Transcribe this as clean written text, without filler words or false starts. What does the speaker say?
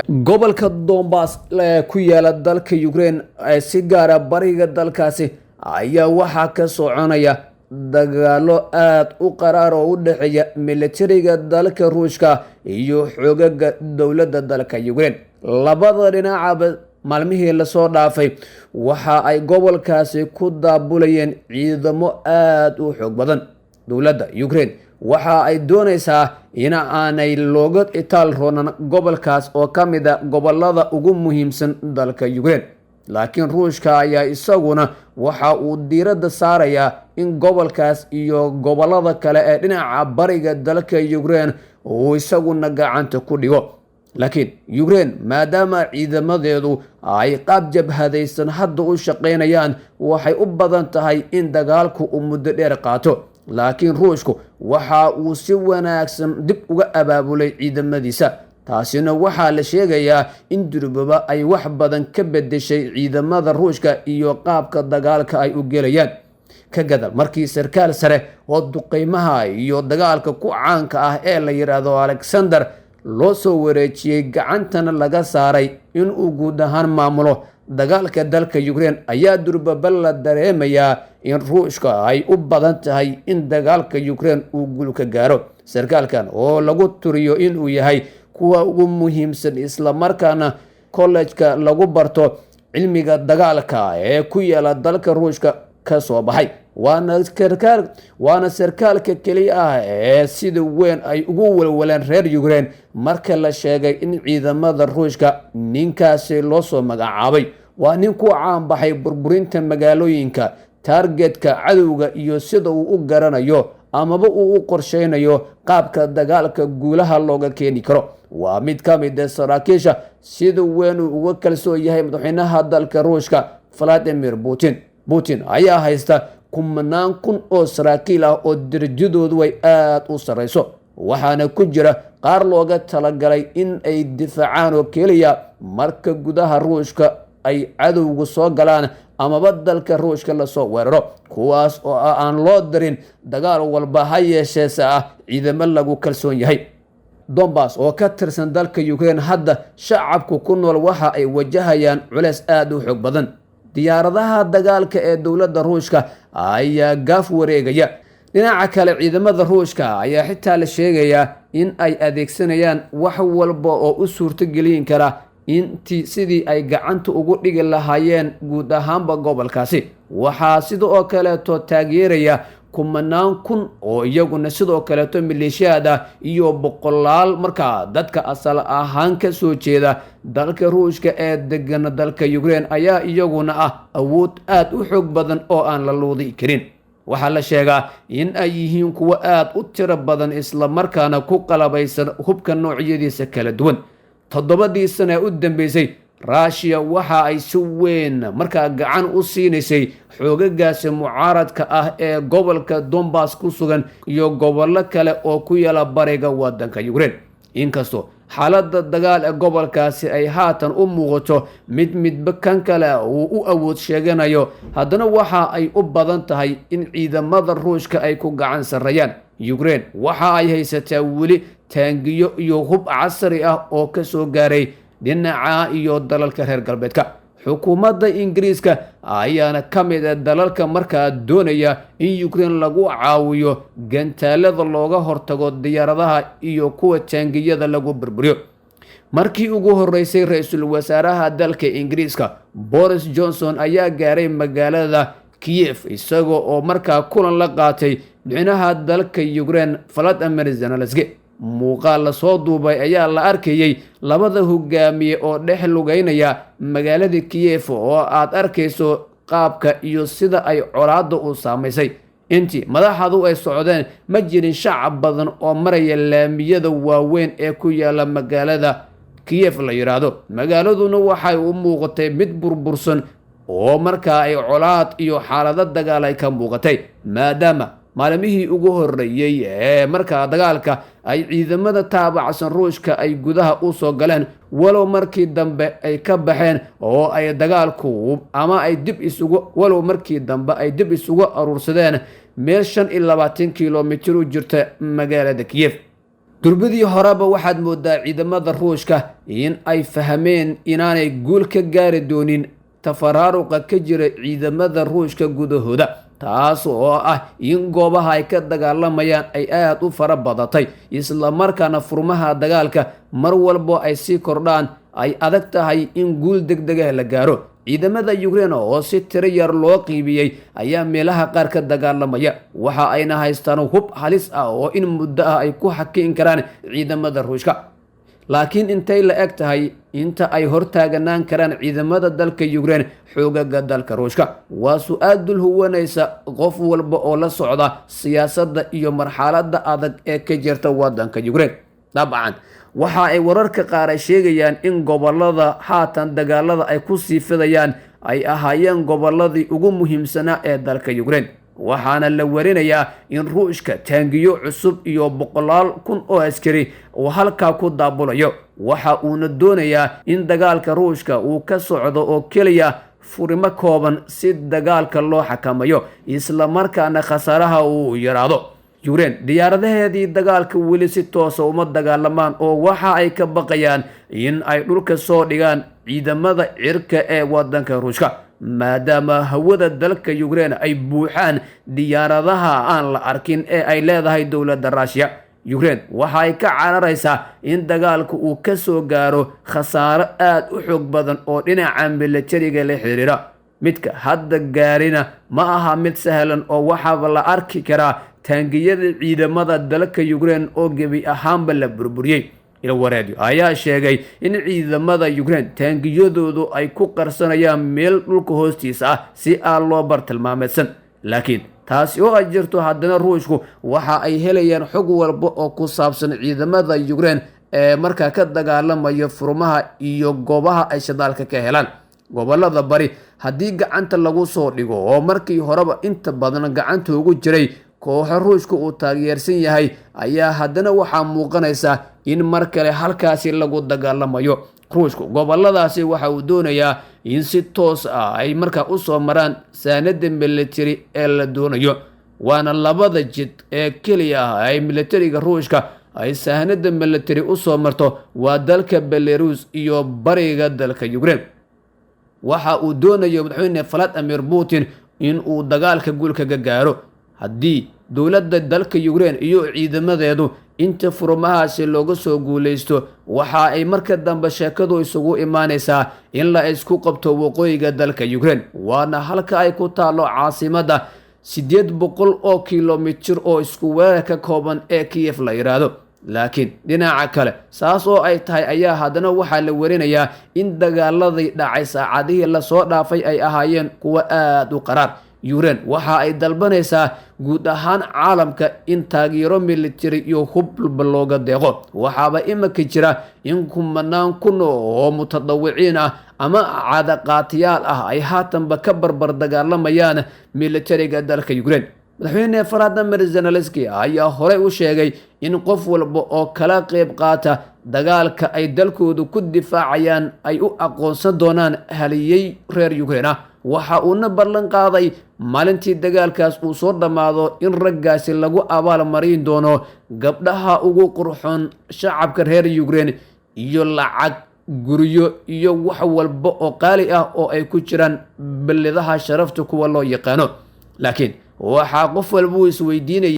Gobolka Donbas ee ku yaala dalka Ukraine, ee si gaara bariga dalkaasi, ayaa waxaa ka soconaya dagaalo aada u qaraar oo u dhexeeya militariga dalka Ruushka iyo xoogaga dowladda dalka Ukraine. Labada dhinacaba maalmihii lasoo dhaafay waxa ay gobolkaasi ku daabulayeen ciidamo aada u xoog badan. Dowladda Ukraine waxa ay doonaysaa in aanay looga itaal roonan gobolkaas oo ka mid a gobolada ugu muhiimsan dalka Ukraine, laakiin Ruushka ayaa isaguna waxa uu diiradda saarayaa in gobolkaas iyo gobolada kale ee dhinaca bariga dalka Ukraine uu isaguna gacanta ku dhigo. Laakiin Ukraine, maadaama ciidamadeedu ay qaab jabhadaysan hadda u shaqaynayaan, waxay u badan tahay in dagaalku uu muddo dheer qaato. Laakiin Ruushku waxa uu si wanaagsan dib uga abaabulay ciidamadiisa, taasina waxaa la sheegayaa in durbaba ay wax badan ka bedeshay ciidamada Ruushka iyo qaabka dagaalka ay u gelayaan, ka gadal markii sarkaal sare oo duqeymaha iyo dagaalka ku caanka ah ee la yidhaahdo Alexander loo soo wareejiyey, gacantana laga saaray inuu guud ahaan maamulo dagaalka dalka Ukraine, ayaa durbaba la dareemayaa in Ruushka ay u badan tahay in dagaalka Ukraine uu guul ka gaaro. Sarkaalkan oo lagu turiyo inuu yahay kuwa ugu muhiimsan, islamarkaana kollejka lagu barto cilmiga dagaalka ee ku yaala dalka Ruushka ka soo baxay, waana sarkaalka keliya ah ee sida weyn ay ugu walwaleen reer Ukraine marka la sheegay in ciidamada Ruushka ninkaasi loo soo magacaabay. Waa nin ku caanbaxay burburinta magaalooyinka, taargetka cadowga iyo sida uu u garanayo amaba uu u qorsheynayo qaabka dagaalka guulaha looga keeni karo. Waa mid ka mid a saraakiisha sida weyn uu uga kalsoon yahay madaxweynaha dalka Ruushka Valadimir Putin. Putin ayaa haysta kumanaan kun oo saraakiil ah oo darajadoodu ay aada u sarreyso, waxaana ku jira qaar looga talagalay in ay difaacaan oo keliya marka gudaha Ruushka ay cadowga soo galaan amaba dalka Ruushka lasoo weeraro, kuwaas oo aan loo dirin dagaal walba, ha yeesheese ah ciidamo lagu kalsoon yahay. Donbas oo ka tirsan dalka Ukraine, hadda shacabku ku nool waxa ay wajahayaan culeys aada u xoog badan. Diyaaradaha dagaalka ee dowladda Ruushka ayaa gaaf wareegaya. Dhinaca kale, ciidamada Ruushka ayaa xitaa la sheegayaa in ay adeegsanayaan wax walba oo u suurtogelin kara intii sidii ay gacanta ugu dhigi lahaayeen guud ahaanba gobolkaasi. Waxaa sidoo kaleeto taageeraya kumanaan kun oo iyaguna sidoo kaleeto maleeshiyaad ah iyo boqolaal markaa dadka asal ahaan ka soo jeeda dalka Ruushka ee degan dalka Ukraine ayaa iyaguna ah awood aada u xoog badan oo aan la luudi karin. Waxaa la sheegaa in ay yihiin kuwo aada u tiro badan, islamarkaana ku qalabaysan hubka noocyadiisa kala duwan. 7dii sana ee u dambeysay, Ruushiya waxa ay si weyn markaa gacan u siinaysay xoogagaasi mucaaradka ah ee gobolka Donbas ku sugan iyo gobollo kale oo ku yaala bariga wadanka Ukraine. Inkastoo xaaladda dagaal ee gobolkaasi ay haatan u muuqato mid midba kan kale uu u awood sheeganayo, haddana waxa ay u badan tahay in ciidamada Ruushka ay ku gacan sarreeyaan. Ukraine waxa ay haysataa weli taangiyo iyo hub casri ah oo kasoo gaaray dhinaca iyo dalalka reer galbeedka. Xukuumadda Ingiriiska ayaana ka mid a dalalka markaa doonaya in Ukraine lagu caawiyo gantaalada looga hortago diyaaradaha iyo kuwa taangiyada lagu burburiyo. Markii ugu horeysay, ra-iisul wasaaraha dalka Ingiriiska Boris Johnson ayaa gaaray magaalada Kiyef, isaga oo markaa kulan la qaatay madaxweynaha dalka Ukraine Valadimir Zelenski. Muuqaal lasoo duubay ayaa la arkayey labada hogaamiye oo dhex lugeynaya magaalada Kiyef, oo aad arkayso qaabka iyo sida ay colaadda u saamaysay. Intii madaxdu ay socdeen, ma jirin shacab badan oo maraya laamiyada waaweyn ee ku yaala magaalada Kiyef la yidhaahdo. Magaaladuna waxay u muuqatay mid burbursan oo markaa ay colaad iyo xaalado dagaal ay ka muuqatay, maadaama maalimihii ugu horeeyey ee markaa dagaalka ay ciidamada taabacsan Ruushka ay gudaha u soo galeen, walow markii dambe ay ka baxeen oo ay dagaalku ama ay dib isugu walow markii dambe ay dib isugu aruursadeen meel 25 kilomitir u jirta magaalada Kiyef. Durbadii horeba waxaad moodaa ciidamada Ruushka in ay fahmeen inaanay guul ka gaari doonin tafaraaruqa ka jira ciidamada Ruushka gudahooda, taas oo ah in goobaha ay ka dagaalamayaan ay aada u fara badatay, islamarkaana furmaha dagaalka mar walbo ay sii kordhaan ay adag tahay in guul degdegah la gaaro. Ciidamada Ukraine oo si tiro yar loo qiibiyey ayaa meelaha qaar ka dagaalamaya, waxa ayna haystaan hub halis ah oo in muddo ah ay ku xakiin karaan ciidamada Ruushka. Laakiin intay la eg tahay inta ay hortaaganaan karaan ciidamada dalka Ukraine xoogaga dalka Ruushka waa su-aal dul huwanaysa qof walba oo la socda siyaasadda iyo marxaladda adag ee ka jirta wadanka Ukraine. Dabcan waxa ay wararka qaar ay sheegayaan in gobolada haatan dagaalada ay ku sii fidayaan ay ahaayeen goboladii ugu muhiimsanaa ee dalka Ukraine, waxaana la warinayaa in Ruushka taangiyo cusub iyo 100,000 oo askari uu halkaa ku daabulayo. Waxa uuna doonayaa in dagaalka Ruushka uu ka socdo oo keliya furimo kooban si dagaalka loo xakamayo, islamarkaana khasaaraha uu yaraado. Ukraine diyaaradaheedii dagaalka weli si toosa uma dagaalamaan oo waxa ay ka baqayaan in ay dhulka soo dhigaan ciidamada cirka ee wadanka Ruushka, maadaama hawada dalka Ukraine ay buuxaan diyaaradaha aan la arkin ee ay leedahay dowladda Ruushiya. Ukraine waxa ay ka cararaysaa in dagaalku uu ka soo gaaro khasaaro aada u xoog badan oo dhinaca militariga la xiriira. Midka hadda gaarina ma aha mid sahlan oo waxaaba la arki karaa taangiyada ciidamada dalka Ukraine oo gebi ahaanba la burburiyey. Ilwareedyo ayaa sheegay in ciidamada Ukraine taangiyadoodu ay ku qarsanayaan meel dhulka hoostiisa ah si aan loo bartilmaameedsan. Laakiin taasi oo ay jirto, haddana Ruushku waxa ay helayaan xog walba oo ku saabsan ciidamada Ukraine ee markaa ka dagaalamaya furmaha iyo goobaha ay shadaalka ka helaan. Gobolada bari haddii gacanta lagu soo dhigo oo markii horeba inta badan gacanta ugu jiray kooxo Ruushka uu taageersan yahay, ayaa haddana waxaa muuqanaysa in mar kale halkaasi lagu dagaalamayo. Ruushku goboladaasi waxa uu doonayaa in si toos ah ay markaa usoo maraan saanada military ee la doonayo, waana labada jid ee keliya ah ay militariga Ruushka ay sahanada military usoo marto, waa dalka Belarus iyo bariga dalka Ukraine. Waxa uu doonayo madaxweyne Vladimir Putin in uu dagaalka guul kaga gaaro. Haddii dowladda dalka Ukraine iyo ciidamadeedu inta furmahaasi looga soo guuleysto, waxa ay marka dambe sheekadu isugu imaanaysaa in la isku qabto waqooyiga dalka Ukraine, waana halka ay ku taalo caasimadda 800 oo kilomitir oo isku weerar ka kooban ee Kiyef la yidhaahdo. Laakiin dhinaca kale saas oo ay tahay ayaa haddana waxaa la warinayaa in dagaaladii dhacay saacadihii lasoo dhaafay ay ahaayeen kuwo aada u qaraar. Ukraine waxa ay dalbanaysaa guud ahaan caalamka in taageero military iyo hubba looga deeqo. Waxaaba imika jira in kumanaan kun oo mutadawiciin ah ama cadaqaatiyaal ah ay haatanba ka barbar dagaalamayaan militariga dalka Ukraine. Madaxweyne Vladimir Zelensky ayaa horey u sheegay in qof walba oo kala qeyb qaata dagaalka ay dalkoodu ku difaacayaan ay u aqoonsan doonaan haliyey reer Ukraine ah. Waxa uuna ballan qaaday maalintii dagaalkaas uu soo dhammaado in raggaasi lagu abaal marin doono gabdhaha ugu qurxoon shacabka reer Ukraine iyo lacag, guryo iyo wax walba oo qaali ah oo ay ku jiraan belidaha sharafta kuwa loo yaqaano. Laakiin waxaa qof walba uu isweydiinaya